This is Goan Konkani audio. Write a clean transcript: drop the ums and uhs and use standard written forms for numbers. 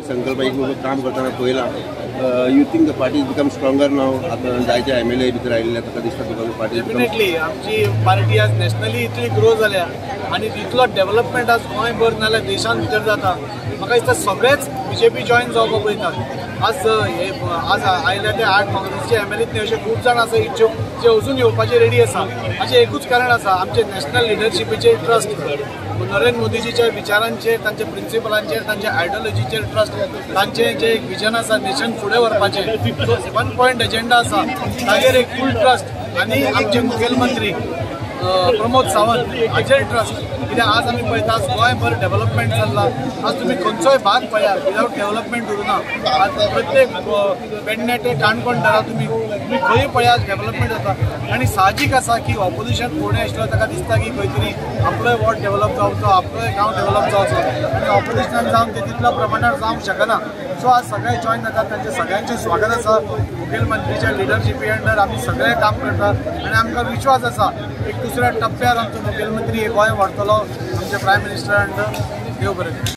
संकल्प एक काम करतना पळयलां. You think the party become stronger now? आतां जायते एमएलए भितर आयिल्ले, ताका दिसता तुका पार्टी? डेफिनेटली, आमची पार्टी आज नॅशनली इतली ग्रो जाल्या आनी इतलो डेव्हलपमेंट आज गोंयभर नाल्यार देशान भितर जाता. म्हाका दिसता सगळेच बीजेपी जॉयन जावपाक पळयतात. आज हे आज आयल्या ते 8 काँग्रेसचे एमएलए न्ही, अशे खूब जाण आसा इच्छूक जे अजून येवपाचे रेडी आसा. हाचें एकूच कारण आसा, आमचे नॅशनल लिडरशिपीचेर ट्रस्ट, नरेंद्र मोदीजीच्या विचारांचेर, तांच्या प्रिंसिपलांचेर, तांच्या आयडियोलॉजीचेर ट्रस्ट, तांचे जे एक विजन आसा नेशन फुडें व्हरपाचें, सो वन पॉयंट एजेंडा आसा, तागेर एक फूल ट्रस्ट आनी आमचे मुखेलमंत्री प्रमोद सावंत हाचेर ट्रस्ट. कित्याक आज आमी पळयता, आज गोंयभर डेव्हलपमेंट चल्ला. आज तुमी खंयचोय भाग पळयात, विदावट डेव्हलपमेंट उरूना. आज प्रत्येक पेडणे ते काणकोण धरा, तुमी तुमी खंय पळयात, डेव्हलपमेंट जाता. आनी साहजीक आसा की ऑपोजिशन कोणूय आशिल्लो ताका दिसता की खंय तरी आपलोय वॉर्ड डेव्हलप जावचो, आपलोय गांव डेव्हलप जावचो, आनी ऑपोजिशनान जावन ते तितल्या प्रमाणात जावंक शकना. सो आज सगळे जॉयन जातात, तांचें सगळ्यांचें स्वागत आसा. मुखेलमंत्रीच्या लिडरशिपी अंडर आमी सगळे काम करतात आनी आमकां विश्वास आसा, एक दुसऱ्या टप्प्यार आमचो मुखेलमंत्री हे गोंय व्हरतलो आमचे प्रायम मिनिस्टर अंडर. देव बरें.